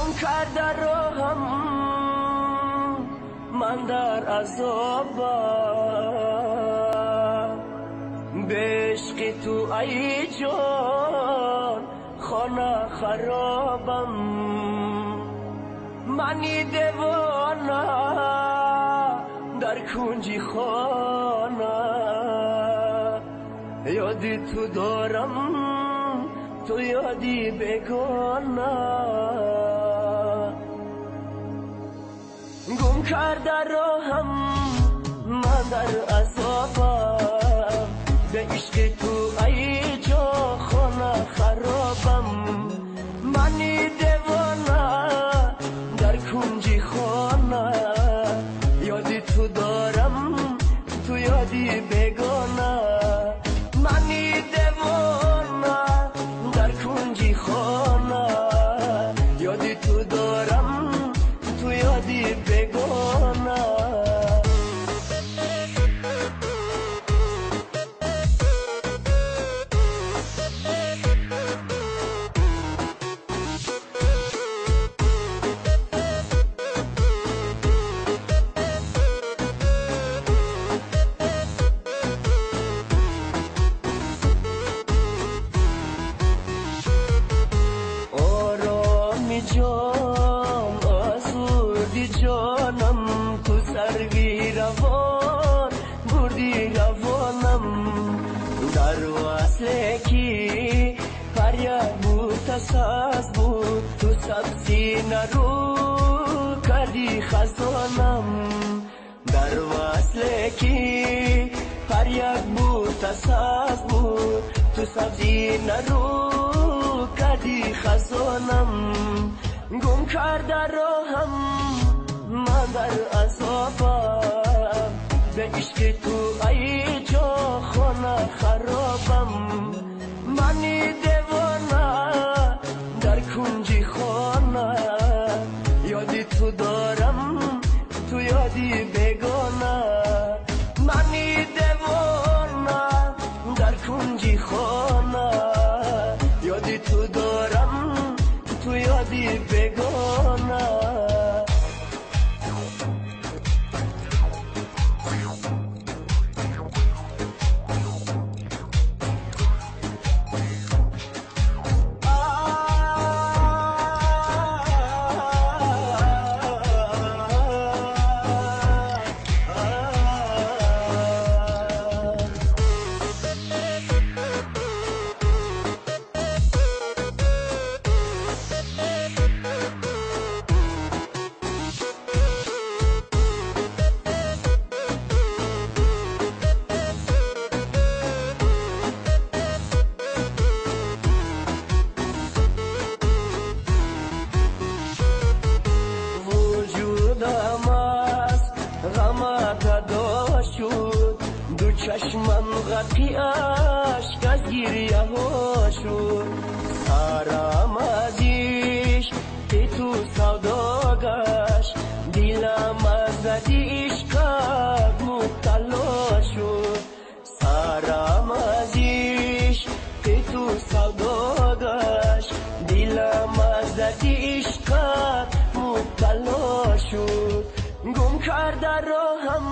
Гум карда роҳам ман дар азобам, ба ишқи ту ай ҷон хона харобам. Мани девона дар кунҷи хона, ёди ту дорам ту ёди бегона. Гум карда роҳам ман дар азобам, ба ишқи ту ай ҷон хона харобам. Мани девона дар кунҷи хона, ёди ту дорам ту ёди бегона. Мани девона дар кунҷи хона, ёди ту дорам ту ёди бегона. Ҷон осуди ҷонам, ту сарви равон бурди равонам. Дар васле ки ҳар як бута саз буд, ту сабзи нару карди хазонам. Дар васле ки ҳар як бута саз буд, ту сабзи нару карди хазонам. Гум карда роҳам ман дар азобам, ба ишқи ту ай ҷон хона харобам. Мани девона дар кунҷи хона, ёди ту дорам ту ёди бегона. Мани девона дар кунҷи хона, ёди ту дорам ту ёди бегона. Ду чашмам ғарқи ашк аз гиряҳо шуд, сарам аз ишқи ту савдо гашт, дилам аз дарди ишқат мубтало шуд. Сарам аз ишқи ту савдо гашт, дилам аз дарди ишқат мубтало шуд. Гум карда роҳам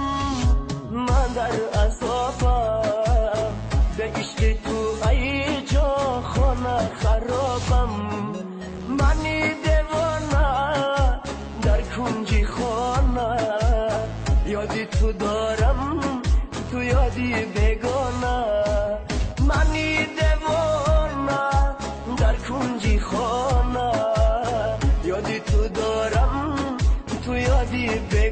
ман дар азобам, ба ишқи ту ай ҷон хона харобам. Мани девона дар кунҷи хона, ёди ту дорам ту ёди бегона. Мани девона дар кунҷи хона, ёди ту дорам ту ёди бегона.